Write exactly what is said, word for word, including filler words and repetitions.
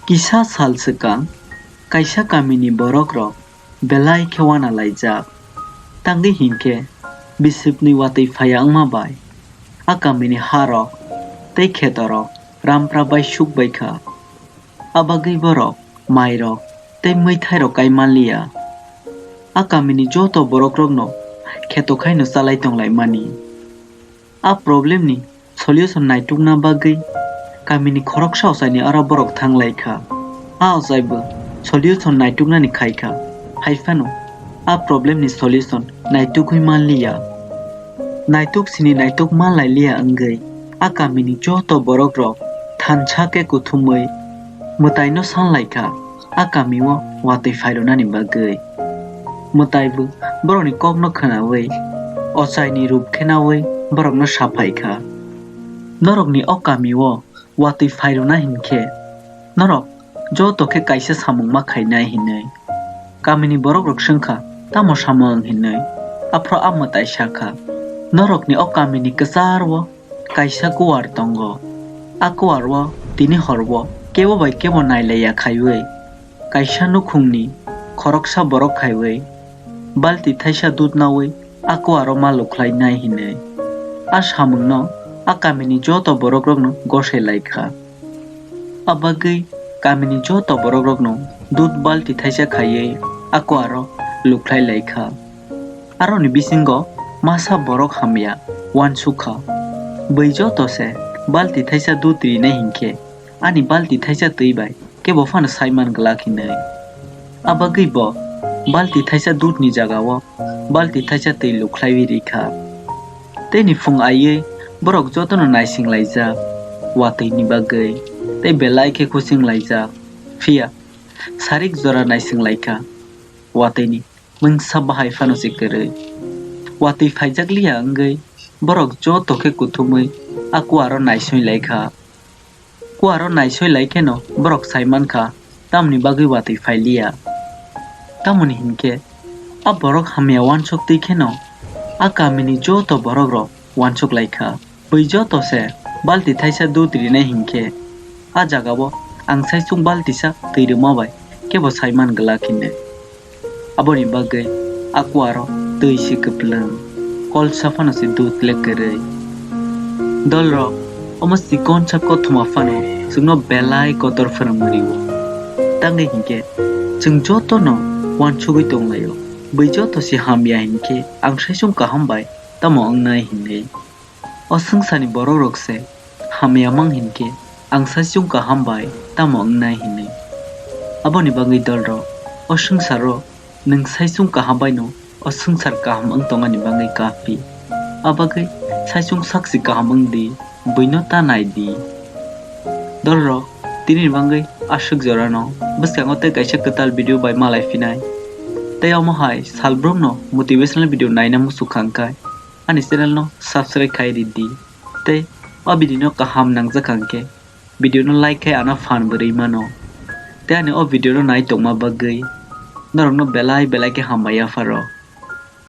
Kisa sal swkang kaisa kamini borokrok belai khe uana laijak. Tangwi hinkhe bisipni watwi phaiya wngma bai a kamini harok tei khetorok rampra bai suk bai kha. A bagwi borok mairok tei mwithairok kai manliya. A kamini joto borokrokno kheto khaino chalai tonglaimani. A problemni solution naitukna bagwi kamini khoroksa ochaini aro borok thanglai kha. A ochaibo solution naituknani khai kha, hai phano a problemni solution naitugwi manliya. Naituk sini naituk manlailiya wngwi a kamini joto borokrok thansa khe kuthumwi mwtaino sanlai kha a kamio watwi phairwnani bagwi. Mwtaibo borokni kokno khwnawi ochaini rup khenawi borokno saphai kha, "Norokni o kamio watwi phairwna hinkhe norok joto khe kaisa samung ma khainai," hinwi. Kamini borokrok swngkha, "Tamo samung?" hinwi. Aphro a mwtai sakha, "Norokni o kamini kwcharo kaisa kuwar tongo. A kuwaro tini horbo kebo bai kebo nailaiya khaiwi, kaisa nukhungni khoroksa borok khaiwi balti thaisa dud nawi a kuwaro ma lukhlainai," hinwi. A samungno a kamini joto borokrokno gosai lai kha. A bagwi kamini joto borokrokno dud balti thaisa khaiwi a kuwaro lukhlai lai kha. Aroni bisingo masa borok hamya uansuk kha, "Bwi joto se balti thaisa dud rinai hinkhe ani balti thaisa twi bai kebo phano saiman glak," hinwi. A bagwi bo balti thaisa dudni jagao balti thaisa twi lukhlaiwi ri kha. Teini phung aiwi borok jotono naising laijak watwini bagwi, tei belai khe khuching laijak. Phiya sarik jora naising lai kha watwini mungsa bahai phano se kwrwi. Watwi phaijak liya wngwi borok joto khe kuthumwi a kuwaro naisoi lai kha. Kuwaro naisoi lai kheno borok sai man kha tamoni bagwi watwi phai liya. Tamoni hinkhe a borok hamya uansuk twi kheno a kamini joto borokrok uansuk lai kha. Bwi joto se balti thaisa dud rinai hinkhe a jagao ang saichung baltisa twi rwma bai kebo saiman glak hinwi. Aboni bagwi a kuwaro twi se kwplwng, kolsa phano se dud le kwrwi. Dolrok, omo chikonsa kothoma phano chwngno belai kotor phwrwngmani o. Tamni hinkhe chwng jotono uansugwi tonglaio. Bwi joto se hamya hinkhe ang saichung kaham bai tamo wngnai hinwi. O swngcharni borokrok se hamya mang hinkhe ang saichung kaham bai tamo wngnai hinwi. Aboni bagwi dolrok, o swngcharo nwng saichung kaham baino o swngchar kaham wng tongani bagwi kapi. A bagwi saichung sakchi kaham wng di, buino ta nai di. Dolrok, tinini bagwi aswk jorano bwskango tei kaisa kwtal video bai malai phinai. Tei omo hai salbrumno motivational video naina muchuk kha hwnkhe ani channel no subscribe khai ridi. Tei o video no kaham nangjak kha hwnkhe video no like khai ano phan bwrwi mano. Tei ani o video no nai tongma bagwi norokno belai belai khe hambai yapharo.